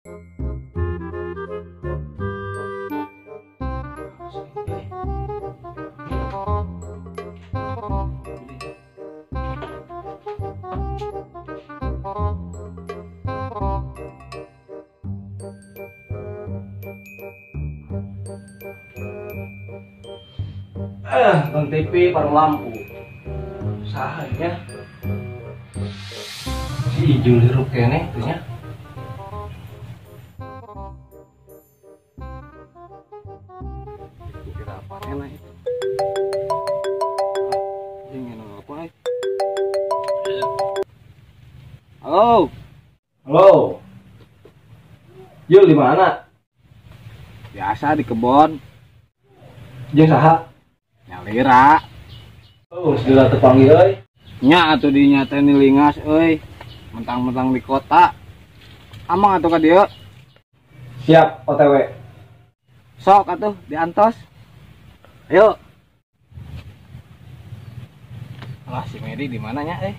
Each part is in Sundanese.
Bang TV parang lampu. Sahanya si Ijul hirup kene tuh nya. Kira apa enak itu? Ingin apa? Halo. Halo. Yul di mana? Biasa di kebon. Jeung saha? Nyalira. Oh, segala terpanggil euy. Nya atuh dinya teh nilingas euy. Mentang-mentang di kota. Amang atuh ka dieu. Siap, OTW. Sok atuh diantos. Ayo. Alah si Medi di mana nya euy?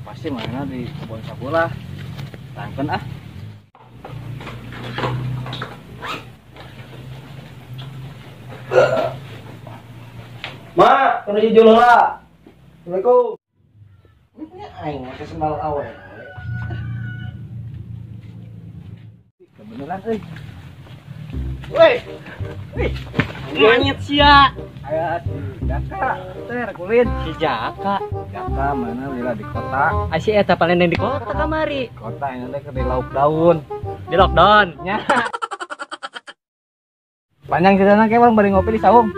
Pasti mana di kebun sabulah. Tangkeun ah. Ma, kudu jujur heula. Assalamualaikum. Ini aing make sendal awe. Kebeneran euy. Woi. Wih. Manyet sia. Aya si Jaka, teh kulin. Si Jaka. Jaka mana lila di kota. Ai si eta paling di kota kamari. Kota ini teh di lauk daun. Di lockdown. Nya. Panjang ceritana ke urang bari ngopi di saung.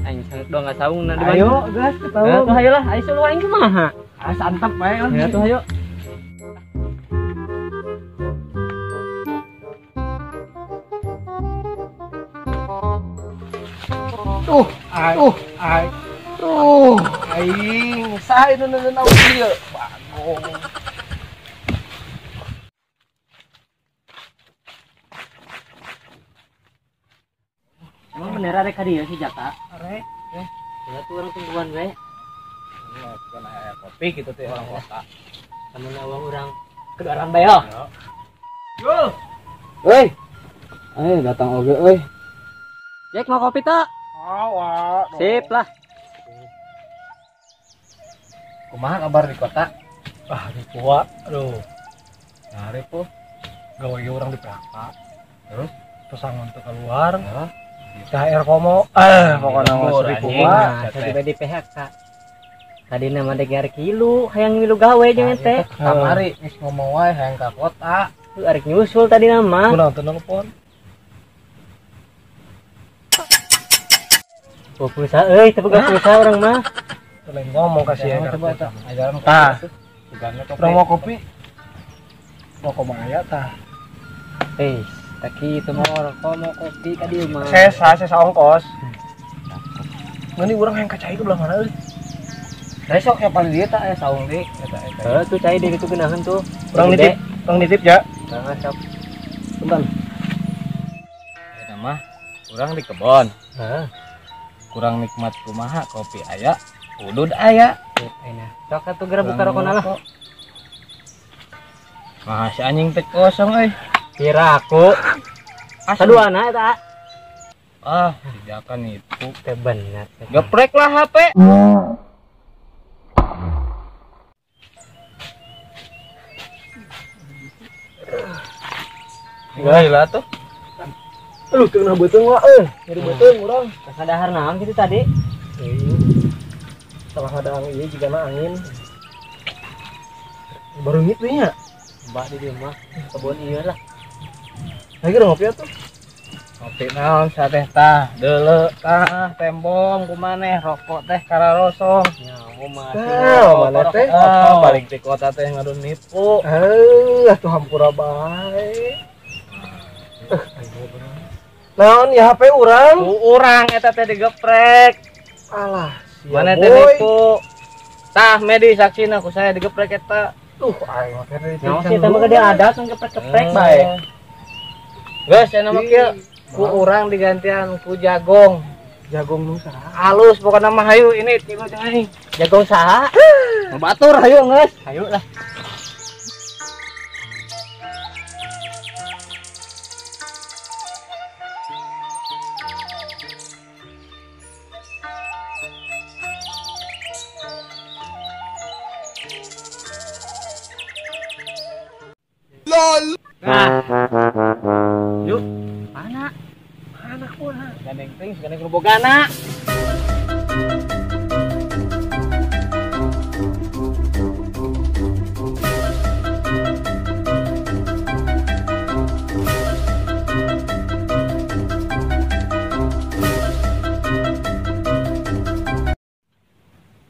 Aing sangat doang enggak saung na di Ayo, gas ke saung. Tuh ayo lah, ayo suluh aing kumaha? Ah santap bae lah. Ya tuh ayo. Tuh, ai. Tuh, aing saha itu neundeun awak ieu? Bagong. Emang bener arek ka dieu si Jaka? Arek. Ya tuh orang tungguan we. Ini bukan aya kopi gitu teh orang kota. Lamun awang urang keduaran bae yo. Yo. Euy. Ayo datang oge euy. Jack mau kopi tak? Awa. Sip lah. Kumaha kabar di kota? Ah, di kota. Aduh. Nyari po. Gawe ge urang di PHK. Terus pesangon teu keluar. Heeh. THR komo. Pokona mah seribu mah. Tiba di PHK. Tadi nama dek nyari kilu, hayang milu gawe jeung ente. Kamari geus ngomong wae hayang ka kota. Arek nyusul tadi nama. Kunaon teu nelpon? Oh, pulsa euy, teu boga pulsa urang mah. Lain ngomong kasih ya coba tah. Ajaran tah. Kopi. Urang mau kopi. Rokok mah aya tah. Eh, tak kitu mau rokok mau kopi ka dieu mah. Sesa, sesa ongkos. Ngeuni urang hayang ka cai ke belah mana euy? Da sok ya paling dieu tah aya saung deui eta eta. Heuh, tuh cai deui kitu geunaheun tuh. Urang nitip ya. Heeh, sok. Punten. Eta mah urang di kebon. Heeh. Kurang nikmat kumaha kopi aya, udud aya. Enak. Sok atuh geura buka rokona lah. Mah si anjing teh kosong euy. Kira aku. Kaduana eta. Ah, si Jaka nipu. Teh bener. Geprek lah HP. Gila tuh. Aduh, kena beuteung lah euy. Nyeri beuteung urang. Kasadahar naon kitu tadi? Euy. Salah ada angin ieu jigana angin. Baru ngit teh nya. Mbah di dieu mah kebon ieu lah. Lagi udah ngopi atuh. Ngopi naon sateh tah, deuleu tah, tembong kumaneh rokok teh kararosong. Nyaho mah. Mana teh? Balik di kota teh ngadun nipu. Heuh, atuh hampura bae. Naon ya HP urang? Ku urang eta teh digeprek. Alah, sia. Mana teh nipu? Tah Medi saksina ku saya digeprek eta. Tuh aing mah teh. Nyaho sih teh mah gede adat geprek-geprek bae. Geus cenah mah kieu. Ku urang digantian ku jagong. Jagong nu saha? Halus pokona mah hayu ini tilu jeung aing. Jagong saha? Batur hayu geus. Hayu lah. LOL. Nah. Yuk, Mana? Mana pun. Gandeng ting, gandeng rubogana.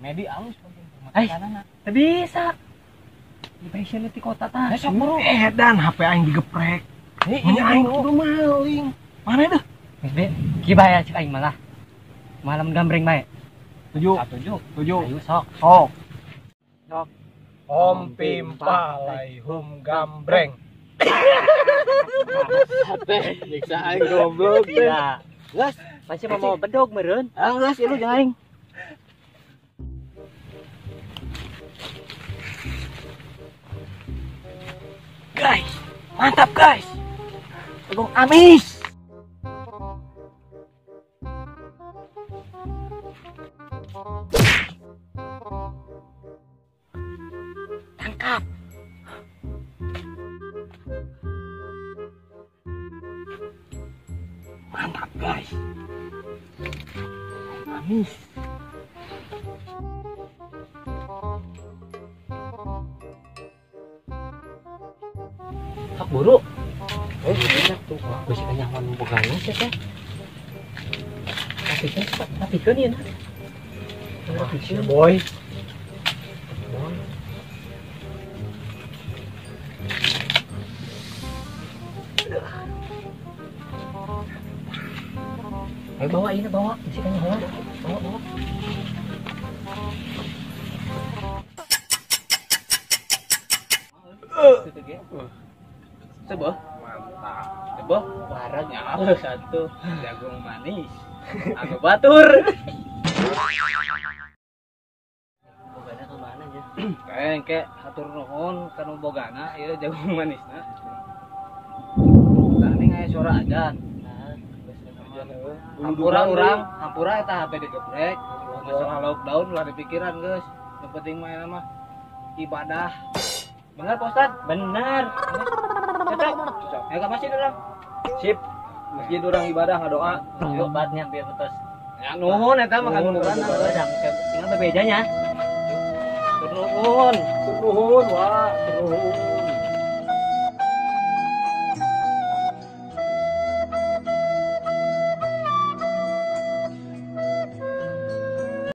Medi alus teu bisa. Di passion di kota tah. Sok buru. Dan HP aing digeprek. Ini aing kudu maling. Mana deh? Geus be, kieu bae cek aing malah. Malam gambreng bae. Tujuh. Tujuh. Ayo sok. Sok. Sok. Om pimpa laihum gambreng. Teh nyiksa aing goblok teh. Geus, pasti mau bedog meureun. Ah geus ieu jeung aing. Guys, mantap guys. Jagung amis. Tangkap. Mantap guys. Amis. Sok buru. Tuh, bisi kanyahoan bogana sia teh. Rapikeun ieu na. Rapikeun boy. Ayo bawa ini bawa, bisi kanyahoan. Bawa, bawa. Coba. Mantap. Coba warangnya halus satu jagung manis. Anu batur. Bogana ke mana aja? Kayak hatur nuhun kanu bogana ieu jagung manisna. Tah ning aya suara adan. Nah, hampura urang, hampura eta HP digeprek. Masalah lockdown lah dipikiran geus. Nu penting mah mah ibadah. Benar Pak Ustad? Benar. Cocok. Cocok. Ya ke masjid urang. Sip. Masjid urang ibadah ngadoa. Obatnya biar betos. Ya nuhun eta mah kan urang. Tinggal bebejanya. Nuhun. Nuhun, wah, nuhun.